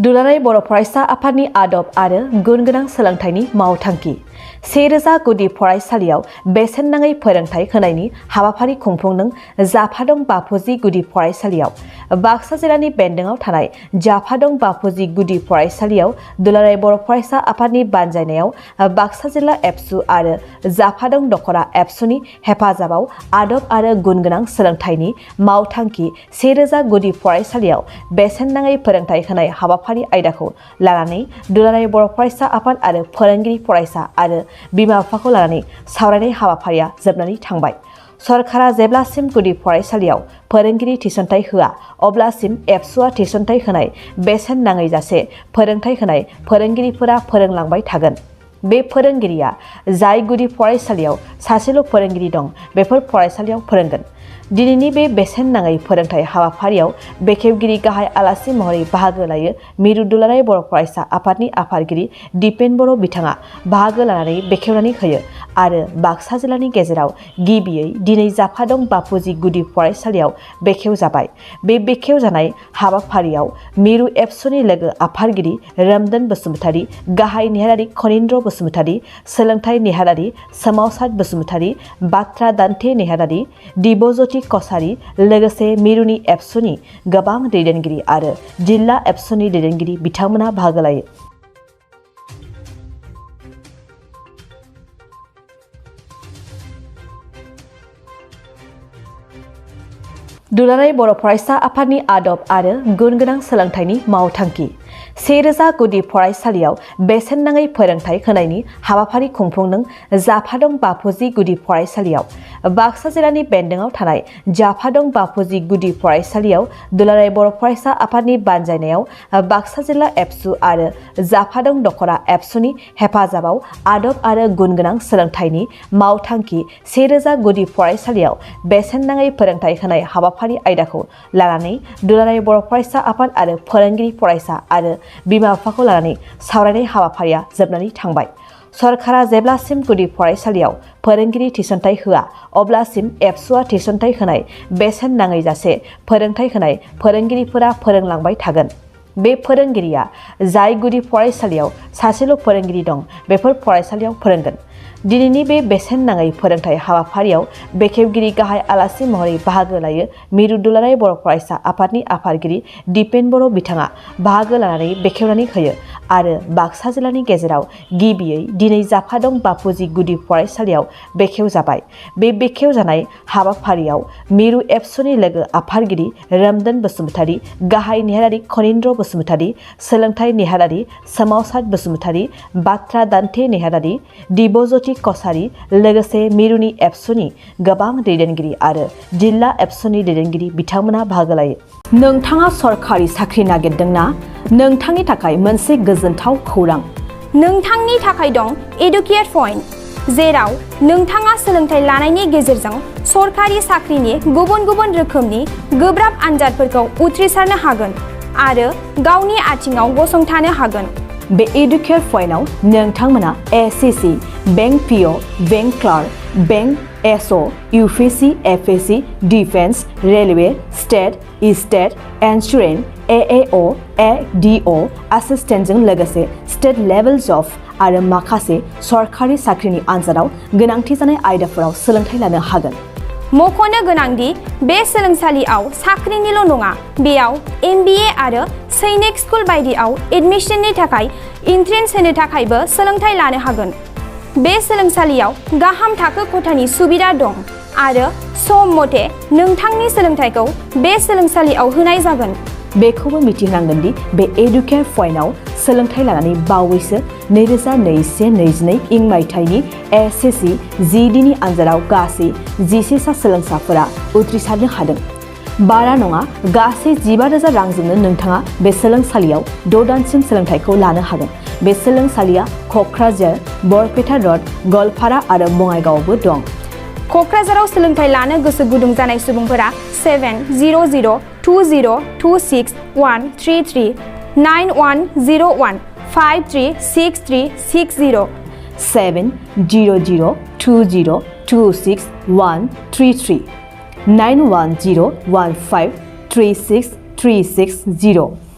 दुलाराय बर' फरायसा आफादनि आदब आरो गुन गोनां सोलोंथाइनि मावथांखि 1000 गुदि फरायसालियाव बेसेन नाङै फोरोंथाइ होनायनि हाबाफारि खुंफुंदों जाफादं बाफुजि गुदि फरायसालियाव। बाक्सा जिल्लानि बेन्दोंआव थानाय जाफादं बाफुजि गुदि फरायसालियाव दुलाराय बर' फरायसा आफादनि बानजायनायाव बाक्सा जिल्ला एबसु आरो जाफादं दखरा एबसुनि हेफाजाबाव आदब आरो गुन गोनां सोलोंथाइनि मावथांखि 1000 गुदि फरायसालियाव बेसेन नाङै फोरोंथाइ होनाय हाबाफारि आयदाखौ लानानै दुलाराय बर' फरायसा आफाद आरो फोरोंगिरि फरायसा आरो बिमा बिफाखौ लानानै सावरायनाय हाबाफारिया जोबनानै थांबाय। सरकारा जेब्लासिम गुदि फरायसालियाव फोरोंगिरि थिसनथाइ होआ अब्लासिम एबसुआ थिसनथाइ होनाय बेसेन नाङै जासे फोरोंथाइ होनाय फोरोंगिरिफोरा फोरोंलांबाय थागोन। बे फोरोंगिरिया जाय गुदि फरायसालियाव सासेल' फोरोंगिरि दं बेफोर फरायसालियाव फोरोंगोन। दिनैनि बे बेसेन नाङै फोरोंथाइ हाबाफारियाव बेखेवगिरि गाहाय आलासि महरै बाहागो लायो मिरु दुलाराय बर' फरायसा आफादनि आफादगिरि दिपेन बर' बिथाङा बाहागो लानानै बेखेवनानै होयो आरो बाक्सा जिल्लानि गेजेराव गिबियै दिनै जाफादं बाफुजि गुदि फरायसालियाव बेखेवजाबाय। बे बेखेवजानाय हाबाफारियाव मिरु एबसुनि लोगो आफादगिरि रोमदोन बसुमतारी, गाहाय नेहादारि खनीन्द्र बसुमतारी, सोलोंथाइ नेहादारि सोमावसार बसुमतारी, बाथ्रा दान्थे नेहादारि दिबज्योति कसारी लोगोसे मिरुनि एबसुनि गोबां दैदेनगिरि आरो जिल्ला एबसुनि दैदेनगिरि बिथांमोना बाहागो लायो। दुलाराय बर' फरायसा आफादनि आदब आरो गुन गोनां सोलोंथाइनि मावथांखि 1000 गुदि फरायसालियाव बेसेन नाङै फोरोंथाइ होनायनि हाबाफारि खुंफुंदों जाफादं बाफुजि गुदि फरायसालियाव। बाक्सा जिल्लानि बेन्दोंआव थानाय जाफादं बाफुजि गुदि फरायसालियाव दुलाराय बर' फरायसा आफादनि बानजायनायाव बाक्सा जिल्ला एबसु आरो जाफादं दखरा एबसुनि हेफाजाबाव आदब आरो गुन गोनां सोलोंथाइनि मावथांखि 1000 गुदि फरायसालियाव बेसेन नाङै फोरोंथाइ होनाय हाबाफारि आयदाखौ लानानै दुलाराय बर' फरायसा आफाद आरो फोरोंगिरि फरायसा आरो बिमा बिफाखौ लानानै सावरायनाय हाबाफारिया जोबनानै थांबाय। सरकारा जेब्लासिम गुदि फरायसालियाव फोरोंगिरि थिसनथाइ होआ अब्लासिम एबसुआ थिसनथाइ होनाय बेसेन नाङै जासे फोरोंथाइ होनाय फोरोंगिरिफोरा फोरोंलांबाय थागोन। बे फोरोंगिरिया जाय गुदि फरायसालियाव सासेल' फोरोंगिरि दं बेफोर फरायसालियाव फोरोंगोन। दिनैनि बे बेसेन नाङै फोरोंथाइ हाबाफारियाव बेखेवगिरि गाहाय आलासि महरै बाहागो लायो मिरु दुलाराय बर' फरायसा आफादनि आफादगिरि दिपेन बर' बिथाङा बाहागो लानानै बेखेवनानै होयो आरो बाक्सा जिल्लानि गेजेराव गिबियै दिनै जाफादं बाफुजि गुदि फरायसालियाव बेखेवजाबाय। बे बेखेवजानाय हाबाफारियाव मिरु एबसुनि लोगो आफादगिरि रोमदोन बसुमतारी, गाहाय नेहादारि खनीन्द्र बसुमतारी, सोलोंथाइ नेहादारि सोमावसार बसुमतारी, बाथ्रा दान्थे नेहादारि दिबज्योति कसारी लोगोसे मिरुनि एबसुनि गोबां दैदेनगिरि आरो जिल्ला एबसुनि दैदेनगिरि बिथांमोना बाहागो लायो। नोंथाङा सरखारि साख्रि नागिरदोंना? नोंथांनि थाखाय मोनसे गोजोनथाव खौरां। नोंथांनि थाखाय दं एडुकेट पइन्ट, जेराव नोंथाङा सोलोंथाइ लानायनि गेजेरजों सरखारि साख्रिनि गुबुन गुबुन रोखोमनि गोब्राब आनजादफोरखौ उथ्रिसारनो हागोन आरो गावनि आथिङाव गसंथानो हागोन। बे एडुकेट पइन्टआव नोंथांमोना SSC, bank PO, bank clerk, bank SO, UPSC, FSC, defence, railway, state, state, insurance, AAO, ADO, एसिस्टेन्टजों लोगोसे स्टेट लेभेल जब आरो माखासे सरखारि साख्रिनि आनजादाव गोनांथि जानाय आयदाफोराव सोलोंथाइ लानो हागोन। मख'नो गोनांदि बे सोलोंसालियाव साख्रिनिल' नङा, बेयाव MBA आरो सैनिक स्कुल बायदियाव एडमिशननि थाखाय एन्ट्रेन्स होनो थाखायबो सोलोंथाइ लानो हागोन। बे सोलोंसालियाव गाहाम थाखो खथानि सुबिदा दं आरो सम मथे नोंथांनि सोलोंथाइखौ बे सोलोंसालियाव होनाय जागोन। बेखौबो मिथिनांगोन दि बे एडुकेट पइन्टआव सोलोंथाइ लानानै बावैसो 2021-22 इं मायथाइनि एसएससि जिडिनि आनजादाव गासै 11 सा सोलोंसाफोरा उथ्रिसारनो हादों। बारा नङा, गासै 15,000 रांजोंनो नोंथाङा बे सोलोंसालियाव 6 दानसिम सोलोंथाइखौ लानो हागोन। बे सोलोंसालिया क'क्राझार, बरपेटा रड, गवालपारा आरो बङाइगावआवबो दं। क'क्राझाराव सोलोंथाइ लानो गोसो गुदुं जानाय सुबुंफोरा 70020261333 9101 536360 70020261333 9101536360